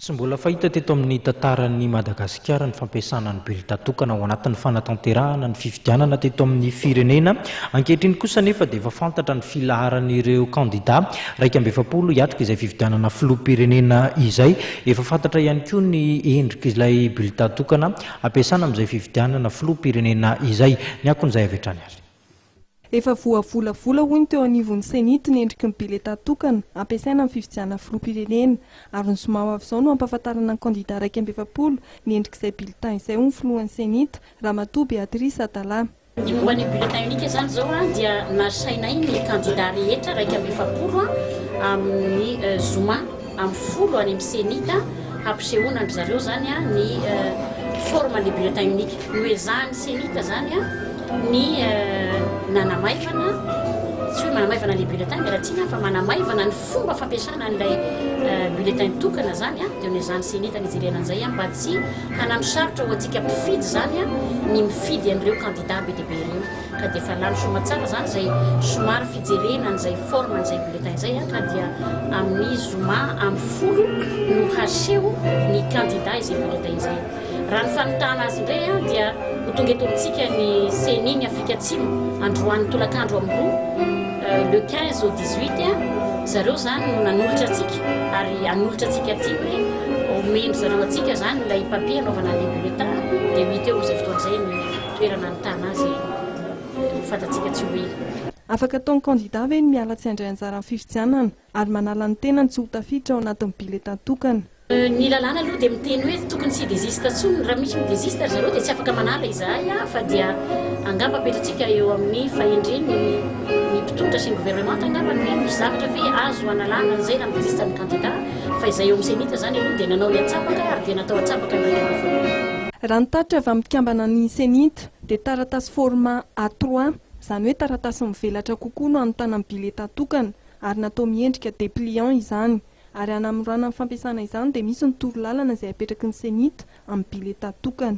Tsy mbola fahita teto amin'ny tantaran'i Madagasikara ny fampiasana ny bulletin tokana ao anatin'ny fanatanterahana ny fifidianana teto amin'ny firenena. Ankehitriny kosa anefa dia efa fantatra ny filaharan'ireo kandida 41 hiatrika izay fifidianana filoham-pirenena izay. Efa fantatra ihany koa ny endrik'ilay bulletin tokana ampiasana amin'izay fifidianana filoham-pirenena izay. Ny akon'izay avy hatrany ary. Efa voavolavola hoy ny teo anivon'ny Cenit ny endriky ny biletà tokana ampiasaina amin'ny fifidianana filoham-pirenena ary ny zoma ho avy izao no hampahafantarana ny kandida 41 ny endrik'izay bulletin izay hoy ny filohan'ny Cenit, Ramatoa Béatrice Atallah. Ny momba ny bulletin unique izany izao dia nasainay ny kandida rehetra 41 amin'ny zoma amin'ny 10 any amin'ny Cenit hampisehoana an-dry zareo izany ny forme an'ilay bulletin unique. Noezahan'ny Cenit izany ny nanamaivana, tsy hoe manamaivana ilay bulletin, miala tsiny aho, fa manamaivana ny fomba fampiasana an'ilay bulletin tokana izany, dia noezahan'ny Cenit nijerena an'izay mba tsy hanano sarotra ho antsika mpifidy izany ny mifidy an'ireo kandida be dia be ireo. Ka dia efa lany soamatsara izany izay somary fijerena an'izay forme an'izay bulletin izay ka dia amin'ny zoma amin'ny 10 no haseho ny kandida izay bulletin izay. Raha ny fanontana azy indray dia ho tonga eto amintsika ny Ceni ny Afrika Atsimo androany tolakandro amin'ny 2 le 15 au 18 zareo izany no nanolotra antsika ary hanolotra antsika aty hoe omendry zareo antsika izany ilay papier anaovana an'ilay bulletin dia ho hita eo amin'izay fotoana izay ny toerana ahitana azy ho fantatsika tsy ho ela. Afaka ataon'ny kandida ve ny miala tsy handray anjara amin'ny fifidianana ary manala ny tenany tsy ho tafiditra ao anatin'ny biletà tokana? Ny lalàna aloha dia miteny hoe tokony tsy hi-desiste intsony, raha misy mi-desiste ry zareo dia tsy afaka manala izahay fa dia angamba apetratsika eo amin'ny fahendreny ny mpitondra sy ny gouvernemanta angamba ny hoe misy zavatra ve azo analana an'izay raha mi-desiste ny kandida fa izay eo amin'ny cenit izany aloha dia nanao ny antsapaka ary dia natao antsapaka ny 41. Raha ny tatitra avy amin'ny mpikambana ny Cenit dia taratasy format A3, izany hoe taratasy mivelatra kokoa no anontana ny biletà tokana ary natao miendrika dépliant izany. Ary hanamorana ny fampiasana izany dia misy ny torolalana izay apetraky ny Cenit amin'ny biletà tokana.